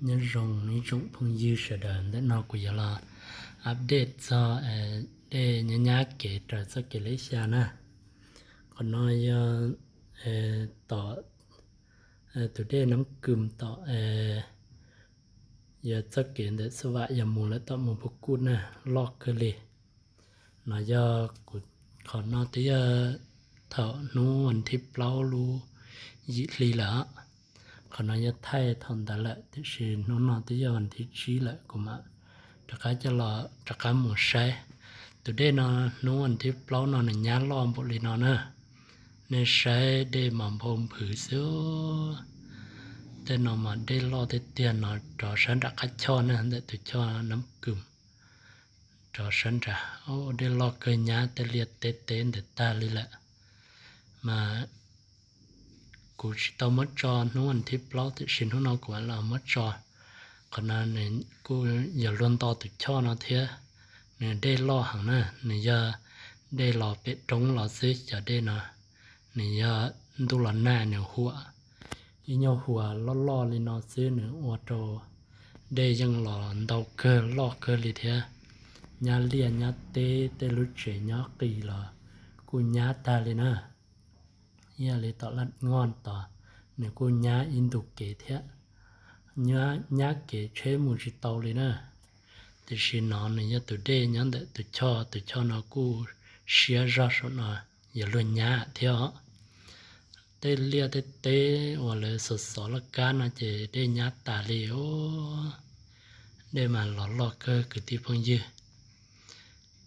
Nyob zoo ib tsoom phooj ywg sawv daws, ntawm no kuv yuav los update txog dej nyab nyab kev raws txoj kev leb xya na. Qhov no yog tom tus dej Nab Kws tom, yog txoj kev ntawm Xab Vam yog mus lawm tom mus Phuv Kuj na, loj kawg li. No yog kuv, qhov no twb yog thaum hnub vas thib plaub lub yim hli lawm. Qhov no yog thaij thaum ntawd lawm, tiam sis hnub no twb yog vas thib tsib lawm, kuv mam rov qab coj los rov qab mus saib. Tus dej no hnub vas thib plaub no nws nyab loj npaum li no na. Nej saib dej mas npau nphwv xwb. Tej no mas dej loj tiag tiag no, rov sab nram qab choj na, ntawm tus choj Nab Kws rov sab nrad, dej loj kawg, nyab tej liaj tej teb ntawd tag li lawm. Mas kuv tsis tau muab tso hnub vas thib plaub, tiam sis hnub no kuv los muab tso. Qhov no nws kuj yog luag nto tus choj no thiab. Nws dej loj heev na, nws yog dej los pem roob los xwb, cov dej no nws yog ntuj los nag nws huam. Ib nyuag huam loj loj li no xwb nws ua rau dej yeej los ntau kawg loj kawg li thiab. Nyab liaj nyab teb, tej lub tsev nyob qis los kuj nyab tag li na. Ib yam li tom Laj Ngoj tod, nws kuj nyab ib ntu kev thiab, nyab kev tsheb mus tsis tau li na. Tiam sis no nws yog tus dej nyob ntawm tus choj, tus choj no kuj siab zog saum no, yog luag nyab thiab os. Tej liaj tej teb uas lawv xov xov laj kab no ces dej nyab tas li os. Dej mas los loj kawg kwv tij phooj ywg.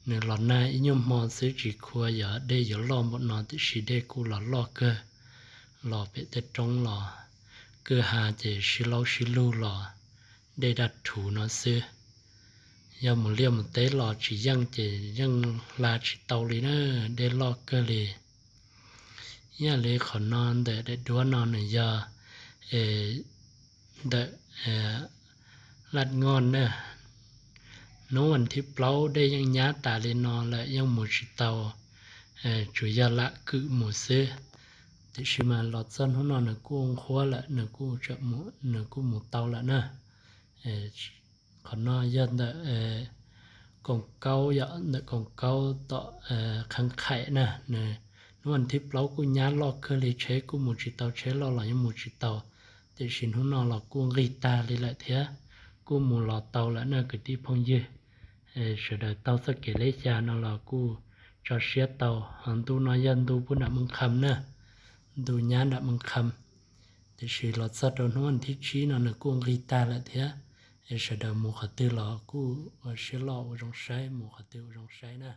Nws los nag ib nyuag hmo xwb tsis khua yog dej yuav loj npaum no, tiam sis dej kuj los loj kawg. Los pem tej roob los kwj ha ces sib laub sib lug los dej daj rhuv no xwb. Yog mus liaj mus teb los tsis yeej ces yeej hla tsis tau li na, dej loj kawg li. Ib yam li qhov no ntawm daim duab no nws yog ntawm Laj Ngoj na. Hnub vas thib plaub dej yeej nyab tas li no lawm, yeej mus tsis tau, tsuas yog lam kwm mus xwb. Tiam sis mas los txog hnub no nws kuj nqhuab lawm, nws kuj mus tau lawm na. Qhov no yog ntawm Koom Kaub, yog ntawm Koom Kaub tom Qhab Qhaim na. Nws hnub vas thib plaub kuj nyab loj kawg li, tsheb kuj mus tsis tau, tsheb loj los yeej mus tsis tau. Tiam sis hnub no los kuj nqis tag li lawm thiab, kuj mus los tau lawm na kwv tij phooj ywg. Sawv daws taug txoj kev leb xya no los kuj tso siab tau. Ho ntu no yog ntu puag nram Moos Kham na, ntu nyab nram Moos Kham. Tiam sis los txog rau hnub vas thib tsib no nws kuj nqis tag lawm thiab. Es sawv daws mus qhov twg los kuj ua siab loj ua zoo saib, mus qhov twg ua zoo saib na.